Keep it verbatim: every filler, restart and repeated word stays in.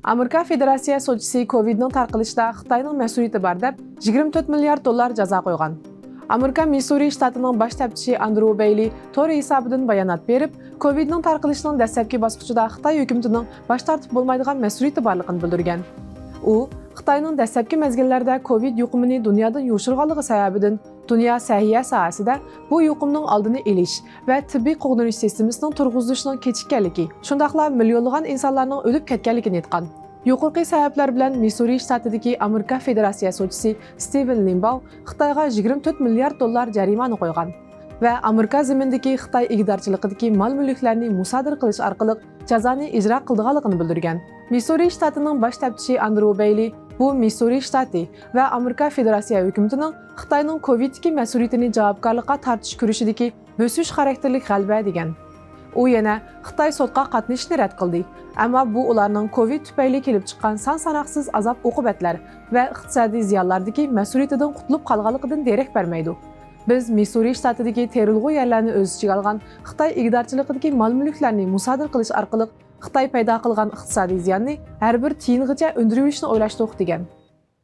ئامېرىكا فېدېراتسىيە سوتچىسى كوۋىدنىڭ تارقىلىشىدا خىتاينىڭ مەسئۇلىيىتى بار دەپ، يىگىرمە تۆت مىليارد دوللار جازا قويغان. ئامېرىكا مىسسۇرى شتاتىنىڭ باش تەپتىشى ئاندرو بەيلى تور ھېسابىدىن بايانات بېرىپ، كوۋىدنىڭ تارقىلىشىنىڭ دەسلەپكى باسقۇچىدا خىتاي ھۆكۈمىتىنىڭ باش تارتىپ بولمايدىغان مەسئۇلىيىتى بارلىقىنى بىلدۈرگەن. ئۇ، خىتاينىڭ دەسلەپكى مەزگىللەردە كوۋىد يۇقۇمىنى دۇنيادىن يوشۇرغانلىقى سەۋەبىدىن، دۇنيا سەھىيە ساھەسىدە بۇ يۇقۇمنىڭ ئالدىنى ئېلىش ۋە تېببىي قوغدىنىش سىستېمىسىنىڭ تۇرغۇزۇلۇشىنىڭ كېچىككەنلىكى، شۇنداقلا مىليونلىغان ئىنسانلارنىڭ ئۆلۈپ كەتكەنلىكىنى ئېيتقان. يۇقىرىقى سەۋەبلەر بىلەن مىسسۇرى شتاتىدىكى ئامېرىكا فېدېراتسىيە سوتچىسى ستىۋېن لىمباۋ خىتايغا يىگىرمە تۆت مىليارد دوللار جەرىمانە قويغان ۋە ئامېرىكا زېمىنىدىكى خىتاي ئىگىدارچىلىقىدىكى مال-مۈلۈكلەرنى مۇسادىرە قىلىش ئارقىلىق جازانى ئىجرا قىلىدىغانلىقىنى بىلدۈرگەن. مىسسۇرى شتاتىنىڭ باش تەپتىشى ئاندرو بەيلى بۇ مىسسۇرى شتاتى ۋە ئامېرىكا فېدېراتسىيە ھۆكۈمىتىنىڭ خىتاينىڭ كوۋىدتىكى مەسئۇلىيىتىنى جاۋابكارلىققا تارتىش كۈرىشىدىكى بۆسۈش خاراكتېرلىك غەلىبە دېگەن. ئۇ يەنە خىتاي سوتقا قاتنىشىشنى رەت قىلدى، ئەمما بۇ ئۇلارنىڭ كوۋىد تۈپەيلى كېلىپ چىققان سان-ساناقسىز ئازاب-ئوقۇبەتلەر ۋە ئىقتىسادىي زىيانلاردىكى مەسئۇلىيىتىدىن قۇتۇلۇپ قالغانلىقىدىن دېرەك بەرمەيدۇ. بىز مىسسۇرى شتاتىدىكى تېرىلغۇ يەرلەرنى ئۆز ئىچىگە ئالغان خىتاي ئىگىدارچىلىقىدىكى مال-مۈلۈكلەرنى مۇسادىرە قىلىش ئارقىلىق خىتاي پەيدا قىلغان ئىقتىسادىي زىياننى ھەر بىر تىيىنغىچە ئۈندۈرۈۋېلىشنى ئويلاشتۇق، دېگەن.